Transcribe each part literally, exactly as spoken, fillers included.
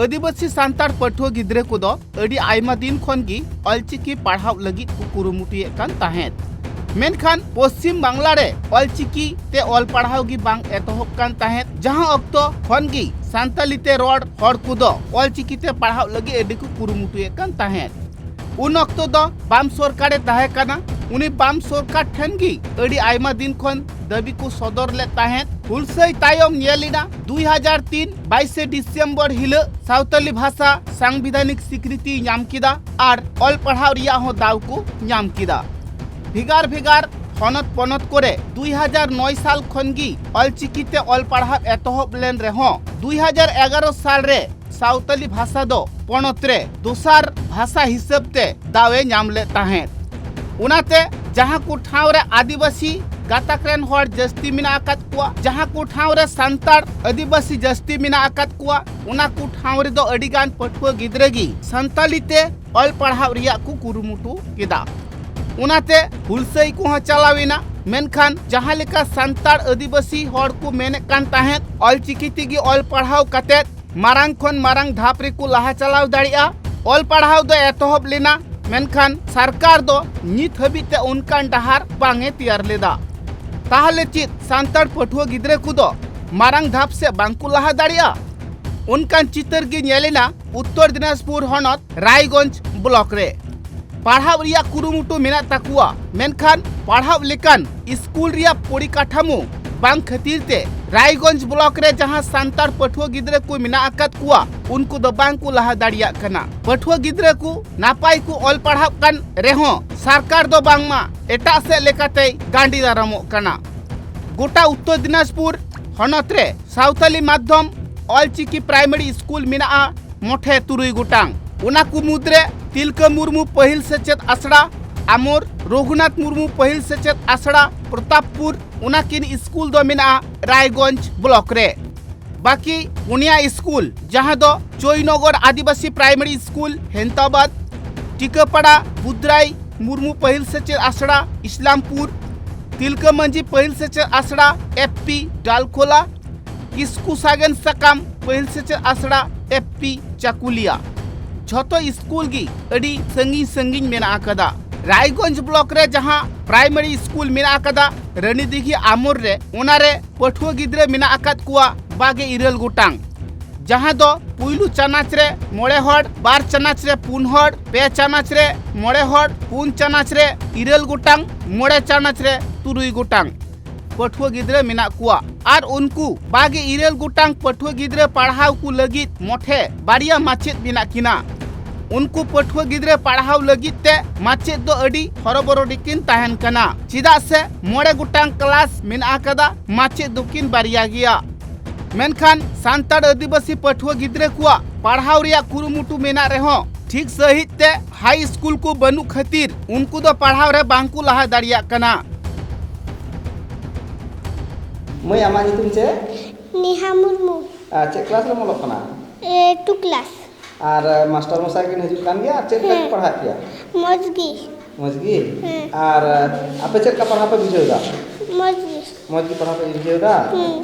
ᱟᱹᱫᱤᱵᱟᱹᱥᱤ ᱥᱟᱱᱛᱟᱲ ᱯᱟᱹᱴᱷᱩᱣᱟᱹ ᱜᱤᱫᱽᱨᱟᱹ ᱠᱚᱫᱚ ᱟᱹᱰᱤ ᱟᱭᱢᱟ ᱫᱤᱱ ᱠᱷᱚᱱ ᱜᱮ ᱚᱞᱪᱤᱠᱤ ᱯᱟᱲᱦᱟᱣ ᱞᱟᱹᱜᱤᱫ ᱠᱚ ᱠᱩᱨᱩᱢᱩᱴᱩᱭᱮᱫ ᱠᱟᱱ ᱛᱟᱦᱮᱸᱫ᱾ ᱢᱮᱱᱠᱷᱟᱱ ᱯᱚᱥᱪᱤᱢ ᱵᱟᱝᱞᱟ ᱨᱮ ᱚᱞᱪᱤᱠᱤ ᱛᱮ ᱚᱞ ᱯᱟᱲᱦᱟᱣ ᱜᱮ ᱵᱟᱝ ᱮᱛᱚᱦᱚᱵ ᱠᱟᱱ ᱛᱟᱦᱮᱸᱫ, ᱡᱟᱦᱟᱸ ᱚᱠᱛᱚ ᱠᱷᱚᱱ ᱜᱮ ᱥᱟᱱᱛᱟᱞᱤ ᱛᱮ ᱨᱚᱲ ᱦᱚᱲ ᱠᱚᱫᱚ ᱚᱞᱪᱤᱠᱤ ᱛᱮ ᱯᱟᱲᱦᱟᱣ ᱞᱟᱹᱜᱤᱫ ᱟᱹᱰᱤ ᱠᱚ ᱠᱩᱨᱩᱢᱩᱴᱩᱭᱮᱫ ᱠᱟᱱ ᱛᱟᱦᱮᱸᱫ᱾ ᱩᱱ ᱚᱠᱛᱚ ᱫᱚ ᱵᱟᱢ ᱥᱚᱨᱠᱟᱨᱮ ᱛᱟᱦᱮᱸ ᱠᱟᱱᱟ᱾ ᱩᱱᱤ ᱵᱟᱢ ᱥᱚᱨᱠᱟᱨ ᱴᱷᱮᱱ ᱜᱮ ᱟᱹᱰᱤ ᱟᱭᱢᱟ ᱫᱤᱱ ᱠᱷᱚᱱ ᱫᱟᱹᱵᱤ ᱠᱚ ᱥᱚᱫᱚᱨ ᱞᱮᱫ ᱛᱟᱦᱮᱸᱫ᱾ ᱦᱩᱞᱥᱟᱹᱭ ᱛᱟᱭᱚᱢ ᱧᱮᱞ ᱮᱱᱟ, ᱫᱩᱭ ᱦᱟᱡᱟᱨ ᱛᱤᱱ ᱵᱟᱭᱤᱥᱮ ᱰᱤᱥᱮᱢᱵᱚᱨ ᱦᱤᱞᱚᱜ ᱥᱟᱶᱛᱟᱞᱤ ᱵᱷᱟᱥᱟ ᱥᱟᱝᱵᱤᱫᱷᱟᱱᱤᱠ ᱥᱤᱠᱨᱤᱛᱤᱭ ᱧᱟᱢ ᱠᱮᱫᱟ ᱟᱨ ᱚᱞ ᱯᱟᱲᱦᱟᱣ ᱨᱮᱭᱟᱜ ᱦᱚᱸ ᱫᱟᱣ ᱠᱚ ᱧᱟᱢ ᱠᱮᱫᱟ᱾ ᱵᱷᱮᱜᱟᱨ ᱵᱷᱮᱜᱟᱨ ᱦᱚᱱᱚᱛ ᱯᱚᱱᱚᱛ ᱠᱚᱨᱮ ᱫᱩᱭ ᱦᱟᱡᱟᱨ ᱱᱚᱭ ᱥᱟᱞ ᱠᱷᱚᱱ ᱜᱮ ᱚᱞᱪᱤᱠᱤ ᱛᱮ ᱚᱞ ᱯᱟᱲᱦᱟᱣ ᱮᱛᱚᱦᱚᱵ ᱞᱮᱱ ᱨᱮᱦᱚᱸ, ᱫᱩᱭ ᱦᱟᱡᱟᱨ ᱮᱜᱟᱨᱚ ᱥᱟᱞ ᱨᱮ ᱥᱟᱶᱛᱟᱞᱤ ᱵᱷᱟᱥᱟ ᱫᱚ ᱯᱚᱱᱚᱛ ᱨᱮ ᱫᱚᱥᱟᱨ ᱵᱷᱟᱥᱟ ᱦᱤᱥᱟᱹᱵ ᱛᱮ ᱫᱟᱣ ᱮ ᱧᱟᱢ ᱞᱮᱫ ᱛᱟᱦᱮᱸᱫ᱾ ᱚᱱᱟᱛᱮ ᱡᱟᱦᱟᱸ ᱠᱚ ᱴᱷᱟᱶ ᱨᱮ ᱟᱹᱫᱤᱵᱟᱹᱥᱤ ᱜᱟᱛᱟᱠ ᱨᱮᱱ ᱦᱚᱲ ᱡᱟᱹᱥᱛᱤ ᱢᱮᱱᱟᱜ ᱟᱠᱟᱫ ᱠᱚᱣᱟ, ᱡᱟᱦᱟᱸ ᱠᱚ ᱴᱷᱟᱶ ᱨᱮ ᱥᱟᱱᱛᱟᱲ ᱟᱹᱫᱤᱵᱟᱹᱥᱤ ᱡᱟᱹᱥᱛᱤ ᱢᱮᱱᱟᱜ ᱟᱠᱟᱫ ᱠᱚᱣᱟ, ᱚᱱᱟ ᱠᱚ ᱴᱷᱟᱶ ᱨᱮᱫᱚ ᱟᱹᱰᱤ ᱜᱟᱱ ᱯᱟᱹᱴᱷᱩᱣᱟᱹ ᱜᱤᱫᱽᱨᱟᱹ ᱜᱮ ᱥᱟᱱᱛᱟᱞᱤ ᱛᱮ ᱚᱞ ᱯᱟᱲᱦᱟᱣ ᱨᱮᱭᱟᱜ ᱠᱚ ᱠᱩᱨᱩᱢᱩᱴᱩ ᱠᱮᱫᱟ᱾ ᱚᱱᱟᱛᱮ ᱦᱩᱞᱥᱟᱹᱭ ᱠᱚᱦᱚᱸ ᱪᱟᱞᱟᱣ ᱮᱱᱟ᱾ ᱢᱮᱱᱠᱷᱟᱱ ᱡᱟᱦᱟᱸ ᱞᱮᱠᱟ ᱥᱟᱱᱛᱟᱲ ᱟᱹᱫᱤᱵᱟᱹᱥᱤ ᱦᱚᱲ ᱠᱚ ᱢᱮᱱᱮᱫ ᱠᱟᱱ ᱛᱟᱦᱮᱸᱫ, ᱚᱞᱪᱤᱠᱤ ᱛᱮᱜᱮ ᱚᱞ ᱯᱟᱲᱦᱟᱣ ᱠᱟᱛᱮᱫ ᱢᱟᱨᱟᱝ ᱠᱷᱚᱱ ᱢᱟᱨᱟᱝ ᱫᱷᱟᱯ ᱨᱮᱠᱚ ᱞᱟᱦᱟ ᱪᱟᱞᱟᱣ ᱫᱟᱲᱮᱭᱟᱜᱼᱟ᱾ ᱚᱞ ᱯᱟᱲᱦᱟᱣ ᱫᱚ ᱮᱛᱚᱦᱚᱵ ᱞᱮᱱᱟ, ᱢᱮᱱᱠᱷᱟᱱ ᱥᱚᱨᱠᱟᱨ ᱫᱚ ᱱᱤᱛ ᱦᱟᱹᱵᱤᱡ ᱛᱮ ᱚᱱᱠᱟᱱ ᱰᱟᱦᱟᱨ ᱵᱟᱝ ᱮ ᱛᱮᱭᱟᱨ ᱞᱮᱫᱟ᱾ ᱛᱟᱦᱚᱞᱮ ᱪᱮᱫ ᱥᱟᱱᱛᱟᱲ ᱯᱟᱹᱴᱷᱩᱣᱟᱹ ᱜᱤᱫᱽᱨᱟᱹ ᱠᱚᱫᱚ ᱢᱟᱨᱟᱝ ᱫᱷᱟᱯ ᱥᱮᱫ ᱵᱟᱝ ᱠᱚ ᱞᱟᱦᱟ ᱫᱟᱲᱮᱭᱟᱜᱼᱟ? ᱚᱱᱠᱟᱱ ᱪᱤᱛᱟᱹᱨ ᱜᱮ ᱧᱮᱞ ᱮᱱᱟ ᱩᱛᱛᱚᱨ ᱫᱤᱱᱟᱡᱽᱯᱩᱨ ᱦᱚᱱᱚᱛ ᱨᱟᱭᱜᱚᱸᱡᱽ ᱵᱞᱚᱠ ᱨᱮ᱾ ᱯᱟᱲᱦᱟᱣ ᱨᱮᱭᱟᱜ ᱠᱩᱨᱩᱢᱩᱴᱩ ᱢᱮᱱᱟᱜ ᱛᱟᱠᱚᱣᱟ, ᱢᱮᱱᱠᱷᱟᱱ ᱯᱟᱲᱦᱟᱣ ᱞᱮᱠᱟᱱ ᱥᱠᱩᱞ ᱨᱮᱭᱟᱜ ᱯᱚᱨᱤᱠᱟᱴᱷᱟᱢᱳ ᱵᱟᱝ ᱠᱷᱟᱹᱛᱤᱨ ᱛᱮ ᱨᱟᱭᱜᱚᱸᱡᱽ ᱵᱞᱚᱠ ᱨᱮ ᱡᱟᱦᱟᱸ ᱥᱟᱱᱛᱟᱲ ᱯᱟᱹᱴᱷᱩᱣᱟᱹ ᱜᱤᱫᱽᱨᱟᱹ ᱠᱚ ᱢᱮᱱᱟᱜ ᱟᱠᱟᱫ ᱠᱚᱣᱟ, ᱩᱱᱠᱩ ᱫᱚ ᱵᱟᱝ ᱠᱚ ᱞᱟᱦᱟ ᱫᱟᱲᱮᱭᱟᱜ ᱠᱟᱱᱟ᱾ ᱯᱟᱹᱴᱷᱩᱣᱟᱹ ᱜᱤᱫᱽᱨᱟᱹ ᱠᱚ ᱱᱟᱯᱟᱭ ᱠᱚ ᱚᱞ ᱯᱟᱲᱦᱟᱜ ᱠᱟᱱ ᱨᱮᱦᱚᱸ, ᱥᱚᱨᱠᱟᱨ ᱫᱚ ᱵᱟᱝᱢᱟ ᱮᱴᱟᱜ ᱥᱮᱫ ᱞᱮᱠᱟᱛᱮᱭ ᱜᱟᱸᱰᱤ ᱫᱟᱨᱟᱢᱚᱜ ᱠᱟᱱᱟ᱾ ᱜᱚᱴᱟ ᱩᱛᱛᱚᱨ ᱫᱤᱱᱟᱡᱽᱯᱩᱨ ᱦᱚᱱᱚᱛ ᱨᱮ ᱥᱟᱶᱛᱟᱞᱤ ᱢᱟᱫᱽᱫᱷᱚᱢ ᱚᱞᱪᱤᱠᱤ ᱯᱨᱟᱭᱢᱟᱨᱤ ᱥᱠᱩᱞ ᱢᱮᱱᱟᱜᱼᱟ ᱢᱚᱴᱷᱮ ᱛᱩᱨᱩᱭ ᱜᱚᱴᱟᱝ᱾ ᱚᱱᱟ ᱠᱚ ᱢᱩᱫᱽᱨᱮ ᱛᱤᱞᱠᱟᱹ ᱢᱩᱨᱢᱩ ᱯᱟᱹᱦᱤᱞ ᱥᱮᱪᱮᱫ ᱟᱥᱲᱟ, ᱟᱢᱳᱨ ᱨᱚᱜᱷᱩᱱᱟᱛᱷ ᱢᱩᱨᱢᱩ ᱯᱟᱹᱦᱤᱞ ᱥᱮᱪᱮᱫ ᱟᱥᱲᱟ, ᱯᱨᱚᱛᱟᱯᱯᱩᱨ, ᱚᱱᱟ ᱠᱤᱱ ᱥᱠᱩᱞ ᱫᱚ ᱢᱮᱱᱟᱜᱼᱟ ᱨᱟᱭᱜᱚᱸᱡᱽ ᱵᱞᱚᱠ ᱨᱮ᱾ ᱵᱟᱹᱠᱤ ᱯᱩᱱᱭᱟ ᱥᱠᱩᱞ, ᱡᱟᱦᱟᱸ ᱫᱚ ᱪᱳᱭᱱᱚᱜᱚᱨ ᱟᱹᱫᱤᱵᱟᱹᱥᱤ ᱯᱨᱟᱭᱢᱟᱨᱤ ᱥᱠᱩᱞ ᱦᱮᱱᱛᱟᱵᱟᱫᱽ, ᱴᱤᱠᱟᱹᱯᱟᱲᱟ ᱵᱩᱫᱽᱨᱟᱭ ᱢᱩᱨᱢᱩ ᱯᱟᱹᱦᱤᱞ ᱥᱮᱪᱮᱫ ᱟᱥᱲᱟ ᱤᱥᱞᱟᱢᱯᱩᱨ, ᱛᱤᱞᱠᱟᱹ ᱢᱟᱹᱡᱷᱤ ᱯᱟᱹᱦᱤᱞ ᱥᱮᱪᱮᱫ ᱟᱥᱲᱟ ᱮᱯᱷ ᱯᱤ ᱰᱟᱞᱠᱷᱳᱞᱟ, ᱠᱤᱥᱠᱩ ᱥᱟᱜᱮᱱ ᱥᱟᱠᱟᱢ ᱯᱟᱹᱦᱤᱞ ᱥᱮᱪᱮᱫ ᱟᱥᱲᱟ, ᱮᱯᱷ ᱯᱤ ᱪᱟᱠᱩᱞᱤᱭᱟ᱾ ᱡᱷᱚᱛᱚ ᱥᱠᱩᱞ ᱜᱮ ᱟᱹᱰᱤ ᱥᱟᱺᱜᱤᱧ ᱥᱟᱺᱜᱤᱧ ᱢᱮᱱᱟᱜ ᱟᱠᱟᱫᱟ᱾ ᱨᱟᱭᱜᱚᱸᱡᱽ ᱵᱞᱚᱠ ᱨᱮ ᱡᱟᱦᱟᱸ ᱯᱨᱟᱭᱢᱟᱨᱤ ᱥᱠᱩᱞ ᱢᱮᱱᱟᱜ ᱟᱠᱟᱫᱟ ᱨᱟᱱᱤᱫᱤᱜᱷᱤ ᱟᱢᱚᱨ ᱨᱮ, ᱚᱱᱟᱨᱮ ᱯᱟᱹᱴᱷᱩᱣᱟᱹ ᱜᱤᱫᱽᱨᱟᱹ ᱢᱮᱱᱟᱜ ᱟᱠᱟᱫ ᱠᱚᱣᱟ ᱵᱟᱜᱮ ᱤᱨᱟᱹᱞ ᱜᱚᱴᱟᱝ, ᱡᱟᱦᱟᱸ ᱫᱚ ᱯᱩᱭᱞᱩ ᱪᱟᱱᱟᱪ ᱨᱮ ᱢᱚᱬᱮ ᱦᱚᱲ, ᱵᱟᱨ ᱪᱟᱱᱟᱪ ᱨᱮ ᱯᱩᱱ ᱦᱚᱲ, ᱯᱮ ᱪᱟᱱᱟᱪ ᱨᱮ ᱢᱚᱬᱮ ᱦᱚᱲ, ᱯᱩᱱ ᱪᱟᱱᱟᱪ ᱨᱮ ᱤᱨᱟᱹᱞ ᱜᱚᱴᱟᱝ, ᱢᱚᱬᱮ ᱪᱟᱱᱟᱪ ᱨᱮ ᱛᱩᱨᱩᱭ ᱜᱚᱴᱟᱝ ᱯᱟᱹᱴᱷᱩᱣᱟᱹ ᱜᱤᱫᱽᱨᱟᱹ ᱢᱮᱱᱟᱜ ᱠᱚᱣᱟ᱾ ᱟᱨ ᱩᱱᱠᱩ ᱵᱟᱜᱮ ᱤᱨᱟᱹᱞ ᱜᱚᱴᱟᱝ ᱯᱟᱹᱴᱷᱩᱣᱟᱹ ᱜᱤᱫᱽᱨᱟᱹ ᱯᱟᱲᱦᱟᱣ ᱠᱚ ᱞᱟᱹᱜᱤᱫ ᱢᱚᱴᱷᱮ ᱵᱟᱨᱭᱟ ᱢᱟᱪᱮᱫ ᱢᱮᱱᱟᱜ ᱠᱤᱱᱟ᱾ ᱩᱱᱠᱩ ᱯᱟᱹᱴᱷᱩᱣᱟᱹ ᱜᱤᱫᱽᱨᱟᱹ ᱯᱟᱲᱦᱟᱣ ᱞᱟᱹᱜᱤᱫ ᱛᱮ ᱢᱟᱪᱮᱫ ᱫᱚ ᱟᱹᱰᱤ ᱦᱚᱨᱚᱵᱚᱨᱚ ᱨᱮᱠᱤᱱ ᱛᱟᱦᱮᱱ ᱠᱟᱱᱟ, ᱪᱮᱫᱟᱜ ᱥᱮ ᱢᱚᱬᱮ ᱜᱚᱴᱟᱝ ᱠᱞᱟᱥ ᱢᱮᱱᱟᱜ ᱟᱠᱟᱫᱟ, ᱢᱟᱪᱮᱫ ᱫᱚᱠᱤᱱ ᱵᱟᱨᱭᱟ ᱜᱮᱭᱟ᱾ ᱢᱮᱱᱠᱷᱟᱱ ᱥᱟᱱᱛᱟᱲ ᱟᱹᱫᱤᱵᱟᱹᱥᱤ ᱯᱟᱹᱴᱷᱩᱣᱟᱹ ᱜᱤᱫᱽᱨᱟᱹ ᱠᱚᱣᱟᱜ ᱯᱟᱲᱦᱟᱣ ᱨᱮᱭᱟᱜ ᱠᱩᱨᱩᱢᱩᱴᱩ ᱢᱮᱱᱟᱜ ᱨᱮᱦᱚᱸ, ᱴᱷᱤᱠ ᱥᱟᱺᱦᱤᱡ ᱛᱮ ᱦᱟᱭ ᱥᱠᱩᱞ ᱠᱚ ᱵᱟᱹᱱᱩᱜ ᱠᱷᱟᱹᱛᱤᱨ ᱩᱱᱠᱩ ᱫᱚ ᱯᱟᱲᱦᱟᱣ ᱨᱮ ᱵᱟᱝ ᱠᱚ ᱞᱟᱦᱟ ᱫᱟᱲᱮᱭᱟᱜ ᱠᱟᱱᱟ᱾ ᱢᱟᱹᱭ, ᱟᱢᱟᱜ ᱧᱩᱛᱩᱢ ᱪᱮᱫ? ᱱᱮᱦᱟ ᱢᱩᱨᱢᱩ᱾ ᱟᱨ ᱪᱮᱫ ᱠᱞᱟᱥ ᱨᱮᱢ ᱚᱞᱚᱜ ᱠᱟᱱᱟ? ᱮ, ᱴᱩ ᱠᱞᱟᱥ᱾ ᱟᱨ, ᱮ, ᱢᱟᱥᱴᱟᱨ ᱢᱚᱥᱟᱭ ᱠᱤᱱ ᱦᱤᱡᱩᱜ ᱠᱟᱱ ᱜᱮᱭᱟ? ᱟᱨ ᱪᱮᱫ ᱞᱮᱠᱟ ᱠᱚ ᱦᱮᱸ᱾ ᱯᱟᱲᱦᱟᱣᱮᱫ ᱯᱮᱭᱟ? ᱢᱚᱡᱽ ᱜᱮ᱾ ᱢᱚᱡᱽ ᱜᱮ? ᱦᱮᱸ᱾ ᱟᱨ, ᱮ, ᱟᱯᱮ ᱪᱮᱫ ᱞᱮᱠᱟ ᱯᱟᱲᱦᱟᱣ ᱯᱮ ᱵᱩᱡᱷᱟᱹᱣ ᱮᱫᱟ? ᱢᱚᱡᱽ ᱜᱮ᱾ ᱢᱚᱡᱽ ᱜᱮ ᱯᱟᱲᱦᱟᱣ ᱯᱮ ᱵᱩᱡᱷᱟᱹᱣ ᱮᱫᱟ? ᱦᱮᱸ᱾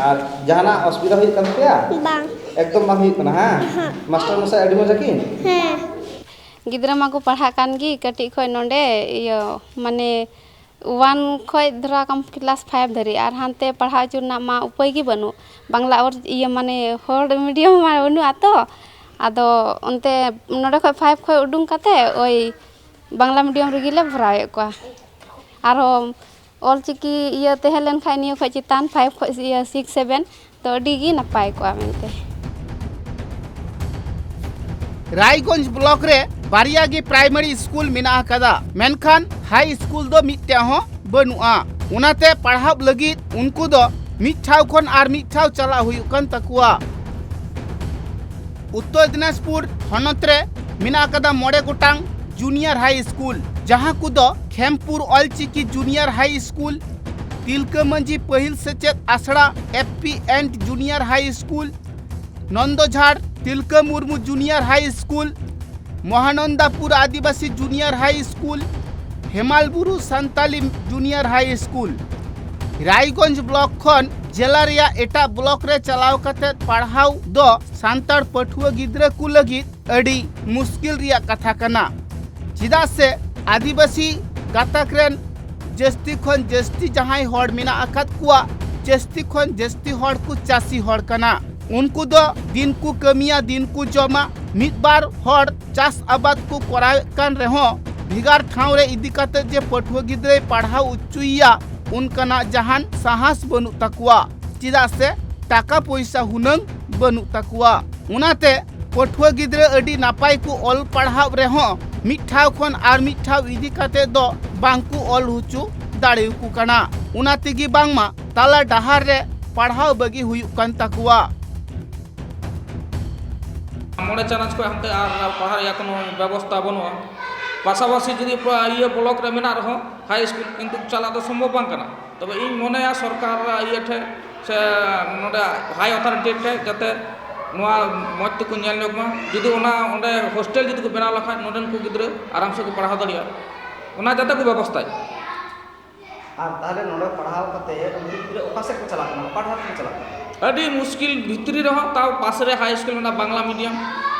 ᱟᱨ ᱡᱟᱦᱟᱱᱟᱜ ᱚᱥᱩᱵᱤᱫᱷᱟ ᱦᱩᱭᱩᱜ ᱠᱟᱱ ᱛᱟᱯᱮᱭᱟ? ᱵᱟᱝ᱾ ᱮᱠᱫᱚᱢ ᱵᱟᱝ ᱦᱩᱭᱩᱜ ᱠᱟᱱᱟ, ᱦᱮᱸ? ᱦᱮᱸ᱾ ᱢᱟᱥᱴᱟᱨ ᱢᱚᱥᱟᱭ ᱟᱹᱰᱤ ᱢᱚᱡᱽ ᱟᱹᱠᱤᱱ? ᱦᱮᱸ᱾ ᱜᱤᱫᱽᱨᱟᱹ ᱢᱟᱠᱚ ᱯᱟᱲᱦᱟᱜ ᱠᱟᱱ ᱜᱮ ᱠᱟᱹᱴᱤᱡ ᱠᱷᱚᱡ ᱱᱚᱰᱮ, ᱤᱭᱟᱹ, ᱢᱟᱱᱮ, ᱚᱣᱟᱱ ᱠᱷᱚᱡ ᱫᱷᱚᱨᱟ ᱠᱟᱢ ᱠᱞᱟᱥ ᱯᱷᱟᱭᱤᱵᱷ ᱫᱷᱟᱹᱨᱤᱡ, ᱟᱨ ᱦᱟᱱᱛᱮ ᱯᱟᱲᱦᱟᱣ ᱦᱚᱪᱚ ᱨᱮᱱᱟᱜ ᱢᱟ ᱩᱯᱟᱹᱭ ᱜᱮ ᱵᱟᱹᱱᱩᱜ᱾ ᱵᱟᱝᱞᱟ ᱚᱞ, ᱤᱭᱟᱹ, ᱢᱟᱱᱮ, ᱦᱚᱲ ᱢᱤᱰᱤᱭᱟᱢ ᱢᱟ ᱵᱟᱹᱱᱩᱜᱼᱟ ᱛᱚ, ᱟᱫᱚ ᱚᱱᱛᱮ ᱱᱚᱰᱮ ᱠᱷᱚᱡ ᱯᱷᱟᱭᱤᱵᱷ ᱠᱷᱚᱡ ᱩᱰᱩᱝ ᱠᱟᱛᱮ ᱳᱭ ᱵᱟᱝᱞᱟ ᱢᱤᱰᱤᱭᱟᱢ ᱨᱮᱜᱮ ᱞᱮ ᱵᱷᱚᱨᱟᱣᱮᱫ ᱠᱚᱣᱟ᱾ ᱟᱨᱦᱚᱸ ᱚᱞ ᱪᱤᱠᱤ ᱤᱭᱟᱹ ᱛᱟᱦᱮᱸ ᱞᱮᱱ ᱠᱷᱟᱡ ᱱᱤᱭᱟᱹ ᱠᱷᱚᱡ ᱪᱮᱛᱟᱱ ᱯᱷᱟᱭᱤᱵᱷ ᱠᱷᱚᱡ, ᱤᱭᱟᱹ, ᱥᱤᱠᱥ, ᱥᱮᱵᱷᱮᱱ ᱛᱚ ᱟᱹᱰᱤ ᱜᱮ ᱱᱟᱯᱟᱭ ᱠᱚᱜᱼᱟ ᱢᱮᱱᱛᱮ᱾ ᱨᱟᱭᱜᱚᱸᱡᱽ ᱵᱞᱚᱠ ᱨᱮ ᱵᱟᱨᱭᱟ ᱜᱮ ᱯᱨᱟᱭᱢᱟᱨᱤ ᱥᱠᱩᱞ ᱢᱮᱱᱟᱜ ᱟᱠᱟᱫᱟ, ᱢᱮᱱᱠᱷᱟᱱ ᱦᱟᱭ ᱥᱠᱩᱞ ᱫᱚ ᱢᱤᱫᱴᱮᱡ ᱦᱚᱸ ᱵᱟᱹᱱᱩᱜᱼᱟ᱾ ᱚᱱᱟᱛᱮ ᱯᱟᱲᱦᱟᱣ ᱞᱟᱹᱜᱤᱫ ᱩᱱᱠᱩ ᱫᱚ ᱢᱤᱫ ᱴᱷᱟᱶ ᱠᱷᱚᱱ ᱟᱨ ᱢᱤᱫ ᱴᱷᱟᱶ ᱪᱟᱞᱟᱜ ᱦᱩᱭᱩᱜ ᱠᱟᱱ ᱛᱟᱠᱚᱣᱟ᱾ ᱩᱛᱛᱚᱨ ᱫᱤᱱᱟᱡᱽᱯᱩᱨ ᱦᱚᱱᱚᱛ ᱨᱮ ᱢᱮᱱᱟᱜ ᱟᱠᱟᱫᱟ ᱢᱚᱬᱮ ᱜᱚᱴᱟᱝ ᱡᱩᱱᱤᱭᱟᱨ ᱦᱟᱭ ᱥᱠᱩᱞ, ᱡᱟᱦᱟᱸ ᱠᱚᱫᱚ Khempur Olchiki junior high school, Tilka Majhi ᱯᱟᱹᱦᱤᱞ ᱥᱮᱪᱮᱫ ᱟᱥᱲᱟ, F P and junior high school, Nandojhar Tilka Murmu junior high school, Mohanandapur Adibasi junior high school, Hemalburu Santali junior high school. Raiganj block ᱠᱷᱚᱱ ᱡᱮᱞᱟ ᱨᱮᱭᱟᱜ ᱮᱴᱟᱜ ᱵᱞᱚᱠ ᱨᱮ ᱪᱟᱞᱟᱣ ᱠᱟᱛᱮ ᱯᱟᱲᱦᱟᱣ ᱫᱚ ᱥᱟᱱᱛᱟᱲ ᱯᱟᱹᱴᱷᱩᱣᱟᱹ ᱜᱤᱫᱽᱨᱟᱹ ᱠᱚ ᱞᱟᱹᱜᱤᱫ ᱟᱹᱰᱤ ᱢᱩᱥᱠᱤᱞ ᱨᱮᱭᱟᱜ ᱠᱟᱛᱷᱟ ᱠᱟᱱᱟ᱾ ᱪᱮᱫᱟᱜ ᱥᱮ ᱟᱹᱫᱤᱵᱟᱹᱥᱤ ᱜᱟᱛᱟᱠ ᱨᱮᱱ ᱡᱟᱹᱥᱛᱤ ᱠᱷᱚᱱ ᱡᱟᱹᱥᱛᱤ ᱡᱟᱦᱟᱸᱭ ᱦᱚᱲ ᱢᱮᱱᱟᱜ ᱟᱠᱟᱫ ᱠᱚᱣᱟ, ᱡᱟᱹᱥᱛᱤ ᱠᱷᱚᱱ ᱡᱟᱹᱥᱛᱤ ᱦᱚᱲ ᱠᱚ ᱪᱟᱹᱥᱤ ᱦᱚᱲ ᱠᱟᱱᱟ᱾ ᱩᱱᱠᱩ ᱫᱚ ᱫᱤᱱ ᱠᱚ ᱠᱟᱹᱢᱤᱭᱟ, ᱫᱤᱱ ᱠᱚ ᱡᱚᱢᱟ᱾ ᱢᱤᱫ ᱵᱟᱨ ᱦᱚᱲ ᱪᱟᱥ ᱟᱵᱟᱫ ᱠᱚ ᱠᱚᱨᱟᱣᱮᱫ ᱠᱟᱱ ᱨᱮᱦᱚᱸ, ᱵᱷᱮᱜᱟᱨ ᱴᱷᱟᱶ ᱨᱮ ᱤᱫᱤ ᱠᱟᱛᱮ ᱡᱮ ᱯᱟᱹᱴᱷᱩᱣᱟᱹ ᱜᱤᱫᱽᱨᱟᱹᱭ ᱯᱟᱲᱦᱟᱣ ᱚᱪᱚᱭᱮᱭᱟ, ᱚᱱᱠᱟᱱᱟᱜ ᱡᱟᱦᱟᱱ ᱥᱟᱦᱟᱥ ᱵᱟᱹᱱᱩᱜ ᱛᱟᱠᱚᱣᱟ, ᱪᱮᱫᱟᱜ ᱥᱮ ᱴᱟᱠᱟ ᱯᱚᱭᱥᱟ ᱦᱩᱱᱟᱹᱝ ᱵᱟᱹᱱᱩᱜ ᱛᱟᱠᱚᱣᱟ᱾ ᱚᱱᱟᱛᱮ ᱯᱟᱹᱴᱷᱩᱣᱟᱹ ᱜᱤᱫᱽᱨᱟᱹ ᱟᱹᱰᱤ ᱱᱟᱯᱟᱭ ᱠᱚ ᱚᱞ ᱯᱟᱲᱦᱟᱣ ᱨᱮᱦᱚᱸ ᱢᱤᱫ ᱴᱷᱟᱶ ᱠᱷᱚᱱ ᱟᱨ ᱢᱤᱫ ᱴᱷᱟᱶ ᱤᱫᱤ ᱠᱟᱛᱮ ᱫᱚ ᱵᱟᱝ ᱠᱚ ᱚᱞ ᱦᱚᱪᱚ ᱫᱟᱲᱮᱭᱟᱠᱚ ᱠᱟᱱᱟ᱾ ᱚᱱᱟ ᱛᱮᱜᱮ ᱵᱟᱝᱢᱟ ᱛᱟᱞᱟ ᱰᱟᱦᱟᱨ ᱨᱮ ᱯᱟᱲᱦᱟᱣ ᱵᱟᱹᱜᱤ ᱦᱩᱭᱩᱜ ᱠᱟᱱ ᱛᱟᱠᱚᱣᱟ᱾ ᱢᱚᱬᱮ ᱪᱟᱱᱟᱪ ᱠᱷᱚᱱ ᱦᱟᱱᱛᱮ ᱟᱨ ᱯᱟᱲᱦᱟᱣ ᱨᱮᱭᱟᱜ ᱠᱳᱱᱳ ᱵᱮᱵᱚᱥᱛᱷᱟ ᱵᱟᱹᱱᱩᱜᱼᱟ᱾ ᱯᱟᱥᱟᱯᱟᱥᱤ ᱡᱩᱫᱤ ᱯᱟ-, ᱤᱭᱟᱹ ᱵᱞᱚᱠ ᱨᱮ ᱢᱮᱱᱟᱜ ᱨᱮᱦᱚᱸ ᱦᱟᱭ ᱥᱠᱩᱞ, ᱠᱤᱱᱛᱩ ᱪᱟᱞᱟᱜ ᱫᱚ ᱥᱚᱢᱵᱷᱚᱵ ᱵᱟᱝ ᱠᱟᱱᱟ᱾ ᱛᱚᱵᱮ ᱤᱧ ᱢᱚᱱᱮᱭᱟ ᱥᱚᱨᱠᱟᱨ ᱤᱭᱟᱹ ᱴᱷᱮᱱ ᱥᱮ ᱱᱚᱰᱮ ᱦᱟᱭ ᱚᱛᱷᱚᱨᱤᱴᱤ ᱴᱷᱮᱱ ᱡᱟᱛᱮ ᱱᱚᱣᱟ ᱢᱚᱡᱽ ᱛᱮᱠᱚ ᱧᱮᱞ ᱧᱚᱜ ᱢᱟ᱾ ᱡᱩᱫᱤ ᱚᱱᱟ ᱚᱸᱰᱮ ᱦᱳᱥᱴᱮᱞ ᱡᱩᱫᱤ ᱠᱚ ᱵᱮᱱᱟᱣ ᱞᱮᱠᱷᱟᱱ ᱱᱚᱰᱮᱱ ᱠᱚ ᱜᱤᱫᱽᱨᱟᱹ ᱟᱨᱟᱢ ᱥᱮ ᱠᱚ ᱯᱟᱲᱦᱟᱣ ᱫᱟᱲᱮᱭᱟᱜᱼᱟ, ᱚᱱᱟ ᱡᱟᱛᱮ ᱠᱚ ᱵᱮᱵᱚᱥᱛᱷᱟᱭ᱾ ᱟᱨ ᱛᱟᱦᱚᱞᱮ ᱱᱚᱰᱮ ᱯᱟᱲᱦᱟᱣ ᱠᱟᱛᱮ ᱩᱱᱠᱩ ᱜᱤᱫᱽᱨᱟᱹ ᱚᱠᱟ ᱥᱮᱫ ᱠᱚ ᱪᱟᱞᱟᱜ ᱠᱟᱱᱟ, ᱚᱠᱟ ᱰᱟᱦᱟᱨ ᱛᱮᱠᱚ ᱪᱟᱞᱟᱜ ᱠᱟᱱᱟ? ᱟᱹᱰᱤ ᱢᱩᱥᱠᱤᱞ ᱵᱷᱤᱛᱨᱤ ᱨᱮᱦᱚᱸ ᱛᱟᱣ ᱯᱟᱥᱮ ᱨᱮ ᱦᱟᱭ ᱥᱠᱩᱞ ᱢᱮᱱᱟᱜᱼᱟ ᱵᱟᱝᱞᱟ ᱢᱤᱰᱤᱭᱟᱢ,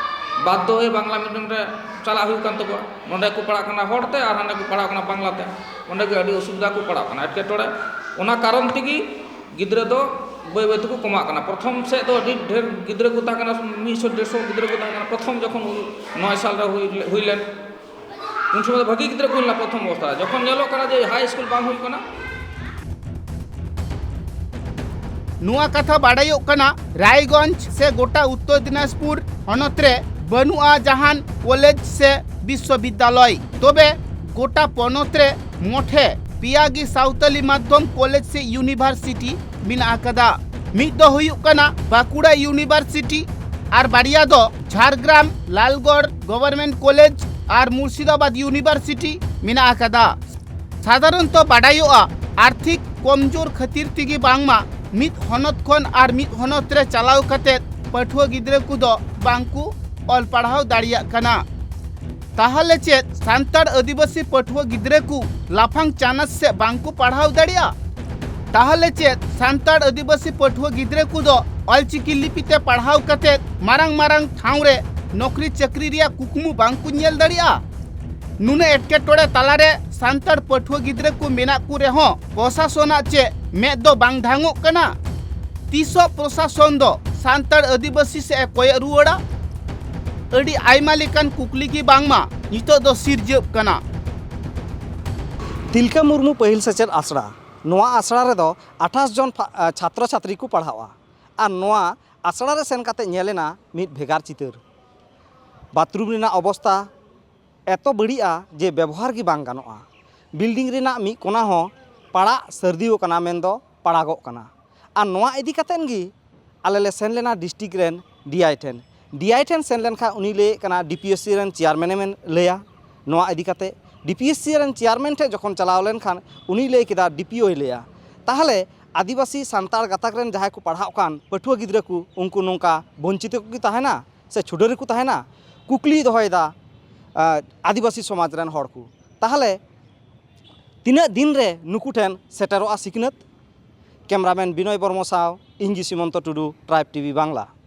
ᱵᱟᱫᱽᱫᱷᱚ ᱦᱚᱭᱮ ᱵᱟᱝᱞᱟ ᱢᱤᱰᱤᱭᱟᱢ ᱨᱮ ᱪᱟᱞᱟᱜ ᱦᱩᱭᱩᱜ ᱠᱟᱱ ᱛᱟᱠᱚᱣᱟ᱾ ᱱᱚᱰᱮ ᱠᱚ ᱯᱟᱲᱦᱟᱜ ᱠᱟᱱᱟ ᱦᱚᱲ ᱛᱮ ᱟᱨ ᱦᱟᱸᱰᱮ ᱠᱚ ᱯᱟᱲᱦᱟᱜ ᱠᱟᱱᱟ ᱵᱟᱝᱞᱟ ᱛᱮ, ᱚᱸᱰᱮ ᱜᱮ ᱟᱹᱰᱤ ᱚᱥᱩᱵᱤᱫᱷᱟ ᱠᱚ ᱯᱟᱲᱟᱜ ᱠᱟᱱᱟ, ᱮᱴᱠᱮᱴᱚᱬᱮ᱾ ᱚᱱᱟ ᱠᱟᱨᱚᱱ ᱛᱮᱜᱮ ᱜᱤᱫᱽᱨᱟᱹ ᱫᱚ ᱵᱟᱹᱭ ᱵᱟᱹᱭ ᱛᱮᱠᱚ ᱠᱚᱢᱟᱜ ᱠᱟᱱᱟ᱾ ᱯᱨᱚᱛᱷᱚᱢ ᱥᱮᱫ ᱫᱚ ᱟᱹᱰᱤ ᱰᱷᱮᱨ ᱜᱤᱫᱽᱨᱟᱹ ᱠᱚ ᱛᱟᱦᱮᱸ ᱠᱟᱱᱟ, ᱢᱤᱫ ᱥᱚ ᱰᱮᱲ ᱥᱚ ᱜᱤᱫᱽᱨᱟᱹ ᱠᱚ ᱛᱟᱦᱮᱸ ᱠᱟᱱᱟ ᱯᱨᱚᱛᱷᱚᱢ ᱡᱚᱠᱷᱚᱱ ᱱᱚᱭ ᱥᱟᱞ ᱨᱮ ᱦᱩᱭ, ᱦᱩᱭ ᱞᱮᱱ, ᱩᱱ ᱥᱚᱢᱚᱭ ᱫᱚ ᱵᱷᱟᱹᱜᱤ ᱜᱤᱫᱽᱨᱟᱹ ᱠᱚ ᱦᱩᱭ ᱞᱮᱱᱟ ᱯᱨᱚᱛᱷᱚᱢ ᱚᱵᱚᱥᱛᱷᱟ ᱨᱮ᱾ ᱡᱚᱠᱷᱚᱱ ᱧᱮᱞᱚᱜ ᱠᱟᱱᱟ ᱡᱮ ᱦᱟᱭ ᱥᱠᱩᱞ ᱵᱟᱝ ᱦᱩᱭᱩᱜ ᱠᱟᱱᱟ᱾ ᱱᱚᱣᱟ ᱠᱟᱛᱷᱟ ᱵᱟᱰᱟᱭᱚᱜ ᱠᱟᱱᱟ, ᱨᱟᱭᱜᱚᱸᱡᱽ ᱥᱮ ᱜᱚᱴᱟ ᱩᱛᱛᱚᱨ ᱫᱤᱱᱟᱡᱽᱯᱩᱨ ᱦᱚᱱᱚᱛ ᱨᱮ ᱵᱟᱹᱱᱩᱜᱼᱟ ᱡᱟᱦᱟᱱ ᱠᱚᱞᱮᱡᱽ ᱥᱮ ᱵᱤᱥᱥᱚᱵᱤᱫᱽᱫᱟᱞᱚᱭ᱾ ᱛᱚᱵᱮ ᱜᱚᱴᱟ ᱯᱚᱱᱚᱛ ᱨᱮ ᱢᱚᱴᱷᱮ ᱯᱮᱭᱟ ᱜᱮ ᱥᱟᱶᱛᱟᱞᱤ ᱢᱟᱫᱽᱫᱷᱚᱢ ᱠᱚᱞᱮᱡᱽ ᱥᱮ ᱤᱭᱩᱱᱤᱵᱷᱟᱨᱥᱤᱴᱤ ᱢᱮᱱᱟᱜ ᱟᱠᱟᱫᱟ᱾ ᱢᱤᱫ ᱫᱚ ᱦᱩᱭᱩᱜ ᱠᱟᱱᱟ ᱵᱟᱸᱠᱩᱲᱟ ᱤᱭᱩᱱᱤᱵᱷᱟᱨᱥᱤᱴᱤ ᱟᱨ ᱵᱟᱨᱭᱟ ᱫᱚ ᱡᱷᱟᱲᱜᱨᱟᱢ ᱞᱟᱞᱜᱚᱲ ᱜᱚᱵᱷᱚᱨᱱᱢᱮᱱᱴ ᱠᱚᱞᱮᱡᱽ ᱟᱨ ᱢᱩᱨᱥᱤᱫᱟᱵᱟᱫᱽ ᱤᱭᱩᱱᱤᱵᱷᱟᱨᱥᱤᱴᱤ ᱢᱮᱱᱟᱜ ᱟᱠᱟᱫᱟ᱾ ᱥᱟᱫᱷᱟᱨᱚᱱᱛᱚ ᱵᱟᱰᱟᱭᱚᱜᱼᱟ, ᱟᱨᱛᱷᱤᱠ ᱠᱚᱢᱡᱳᱨ ᱠᱷᱟᱹᱛᱤᱨ ᱛᱮᱜᱮ ᱵᱟᱝᱢᱟ ᱢᱤᱫ ᱦᱚᱱᱚᱛ ᱠᱷᱚᱱ ᱟᱨ ᱢᱤᱫ ᱦᱚᱱᱚᱛ ᱨᱮ ᱪᱟᱞᱟᱣ ᱠᱟᱛᱮ ᱯᱟᱹᱴᱷᱩᱣᱟᱹ ᱜᱤᱫᱽᱨᱟᱹ ᱠᱚᱫᱚ ᱵᱟᱝ ᱠᱚ ᱚᱞ ᱯᱟᱲᱦᱟᱣ ᱫᱟᱲᱮᱭᱟᱜ ᱠᱟᱱᱟ᱾ ᱛᱟᱦᱚᱞᱮ ᱪᱮᱫ ᱥᱟᱱᱛᱟᱲ ᱟᱹᱫᱤᱵᱟᱹᱥᱤ ᱯᱟᱹᱴᱷᱩᱣᱟᱹ ᱜᱤᱫᱽᱨᱟᱹ ᱠᱚ ᱞᱟᱯᱷᱟᱝ ᱪᱟᱱᱟᱪ ᱥᱮᱫ ᱵᱟᱝ ᱠᱚ ᱯᱟᱲᱦᱟᱣ ᱫᱟᱲᱮᱭᱟᱜᱼᱟ? ᱛᱟᱦᱚᱞᱮ ᱪᱮᱫ ᱥᱟᱱᱛᱟᱲ ᱟᱹᱫᱤᱵᱟᱹᱥᱤ ᱯᱟᱹᱴᱷᱩᱣᱟᱹ ᱜᱤᱫᱽᱨᱟᱹ ᱠᱚᱫᱚ ᱚᱞᱪᱤᱠᱤ ᱞᱤᱯᱤ ᱛᱮ ᱯᱟᱲᱦᱟᱣ ᱠᱟᱛᱮ ᱢᱟᱨᱟᱝ ᱢᱟᱨᱟᱝ ᱴᱷᱟᱶ ᱨᱮ ᱱᱚᱠᱨᱤ ᱪᱟᱹᱠᱨᱤ ᱨᱮᱭᱟᱜ ᱠᱩᱠᱢᱩ ᱵᱟᱝ ᱠᱚ ᱧᱮᱞ ᱫᱟᱲᱮᱭᱟᱜᱼᱟ? ᱱᱩᱱᱟᱹᱜ ᱮᱴᱠᱮᱴᱚᱬᱮ ᱛᱟᱞᱟᱨᱮ ᱥᱟᱱᱛᱟᱲ ᱯᱟᱹᱴᱷᱩᱣᱟᱹ ᱜᱤᱫᱽᱨᱟᱹ ᱠᱚ ᱢᱮᱱᱟᱜ ᱠᱚ ᱨᱮᱦᱚᱸ ᱯᱨᱚᱥᱟᱥᱚᱱᱟᱜ ᱪᱮᱫ ᱢᱮᱫ ᱫᱚ ᱵᱟᱝ ᱰᱷᱟᱝᱚᱜ ᱠᱟᱱᱟ? ᱛᱤᱥᱚᱜ ᱯᱨᱚᱥᱟᱥᱚᱱ ᱫᱚ ᱥᱟᱱᱛᱟᱲ ᱟᱹᱫᱤᱵᱟᱹᱥᱤ ᱥᱮᱫ ᱮ ᱠᱚᱭᱚᱜ ᱨᱩᱣᱟᱹᱲᱟ? ᱟᱹᱰᱤ ᱟᱭᱢᱟ ᱞᱮᱠᱟᱱ ᱠᱩᱠᱞᱤ ᱜᱮ ᱵᱟᱝᱢᱟ ᱱᱤᱛᱚᱜ ᱫᱚ ᱥᱤᱨᱡᱟᱹᱜ ᱠᱟᱱᱟ᱾ ᱛᱤᱞᱠᱟᱹ ᱢᱩᱨᱢᱩ ᱯᱟᱹᱦᱤᱞ ᱥᱮᱪᱮᱫ ᱟᱥᱲᱟ᱾ ᱱᱚᱣᱟ ᱟᱥᱲᱟ ᱨᱮᱫᱚ ᱟᱴᱷᱟᱥ ᱡᱚᱱ ᱯᱷᱟ-, ᱟ, ᱪᱷᱟᱛᱨᱚ ᱪᱷᱟᱛᱨᱤ ᱠᱚ ᱯᱟᱲᱦᱟᱜᱼᱟ᱾ ᱟᱨ ᱱᱚᱣᱟ ᱟᱥᱲᱟ ᱨᱮ ᱥᱮᱱ ᱠᱟᱛᱮ ᱧᱮᱞ ᱮᱱᱟ ᱢᱤᱫ ᱵᱷᱮᱜᱟᱨ ᱪᱤᱛᱟᱹᱨ᱾ ᱵᱟᱛᱷᱨᱩᱢ ᱨᱮᱱᱟᱜ ᱚᱵᱚᱥᱛᱟ ᱮᱛᱚ ᱵᱟᱹᱲᱤᱡᱼᱟ ᱡᱮ ᱵᱮᱵᱚᱦᱟᱨ ᱜᱮ ᱵᱟᱝ ᱜᱟᱱᱚᱜᱼᱟ᱾ ᱵᱤᱞᱰᱤᱝ ᱨᱮᱱᱟᱜ ᱢᱤᱫ ᱠᱚᱱᱟ ᱦᱚᱸ ᱯᱟᱲᱟᱜ ᱥᱟᱹᱨᱫᱤᱣ ᱠᱟᱱᱟ ᱢᱮᱱᱫᱚ ᱯᱟᱲᱟᱜᱚᱜ ᱠᱟᱱᱟ᱾ ᱟᱨ ᱱᱚᱣᱟ ᱤᱫᱤ ᱠᱟᱛᱮᱱ ᱜᱮ ᱟᱞᱮ ᱞᱮ ᱥᱮᱱ ᱞᱮᱱᱟ ᱰᱤᱥᱴᱨᱤᱠᱴ ᱨᱮᱱ ᱰᱤ ᱟᱭ ᱴᱷᱮᱱ᱾ ᱰᱤ ᱟᱭ ᱴᱷᱮᱱ ᱥᱮᱱ ᱞᱮᱱᱠᱷᱟᱱ ᱩᱱᱤ ᱞᱟᱹᱭᱮᱫ ᱠᱟᱱᱟ, ᱰᱤ ᱯᱤ ᱮᱥ ᱥᱤ ᱨᱮᱱ ᱪᱮᱭᱟᱨᱢᱮᱱᱮᱢ ᱞᱟᱹᱭᱟ ᱱᱚᱣᱟ ᱤᱫᱤ ᱠᱟᱛᱮ᱾ ᱰᱤ ᱯᱤ ᱮᱥ ᱥᱤ ᱨᱮᱱ ᱪᱮᱭᱟᱨᱢᱮᱱ ᱴᱷᱮᱱ ᱡᱚᱠᱷᱚᱱ ᱪᱟᱞᱟᱣ ᱞᱮᱱᱠᱷᱟᱱ ᱩᱱᱤ ᱞᱟᱹᱭ ᱠᱮᱫᱟ, ᱰᱤ ᱯᱤ ᱳᱭ ᱞᱟᱹᱭᱟ᱾ ᱛᱟᱦᱚᱞᱮ ᱟᱹᱫᱤᱵᱟᱹᱥᱤ ᱥᱟᱱᱛᱟᱲ ᱜᱟᱛᱟᱠ ᱨᱮᱱ ᱡᱟᱦᱟᱸᱭ ᱠᱚ ᱯᱟᱲᱦᱟᱜ ᱠᱟᱱ ᱯᱟᱹᱴᱷᱩᱣᱟᱹ ᱜᱤᱫᱽᱨᱟᱹ ᱠᱚ, ᱩᱱᱠᱩ ᱱᱚᱝᱠᱟ ᱵᱚᱧᱪᱤᱛ ᱠᱚ ᱛᱟᱦᱮᱱᱟ ᱥᱮ ᱪᱷᱩᱰᱟᱹᱨ ᱨᱮᱠᱚ ᱛᱟᱦᱮᱱᱟ? ᱠᱩᱠᱞᱤᱭ ᱫᱚᱦᱚᱭᱮᱫᱟ, ᱟᱸ, ᱟᱹᱫᱤᱵᱟᱹᱥᱤ ᱥᱚᱢᱟᱡᱽ ᱨᱮᱱ ᱦᱚᱲ ᱠᱚ᱾ ᱛᱟᱦᱚᱞᱮ ᱛᱤᱱᱟᱹᱜ ᱫᱤᱱ ᱨᱮ ᱱᱩᱠᱩ ᱴᱷᱮᱱ ᱥᱮᱴᱮᱨᱚᱜᱼᱟ ᱥᱤᱠᱷᱱᱟᱹᱛ? ᱠᱮᱢᱨᱟᱢᱮᱱ ᱵᱤᱱᱚᱭ ᱵᱚᱨᱢᱚ ᱥᱟᱶ ᱤᱧ ᱜᱮ ᱥᱤᱢᱚᱱᱛᱚ ᱴᱩᱰᱩ, ᱴᱨᱟᱭᱤᱵᱽ ᱴᱤ ᱵᱷᱤ ᱵᱟᱝᱞᱟ᱾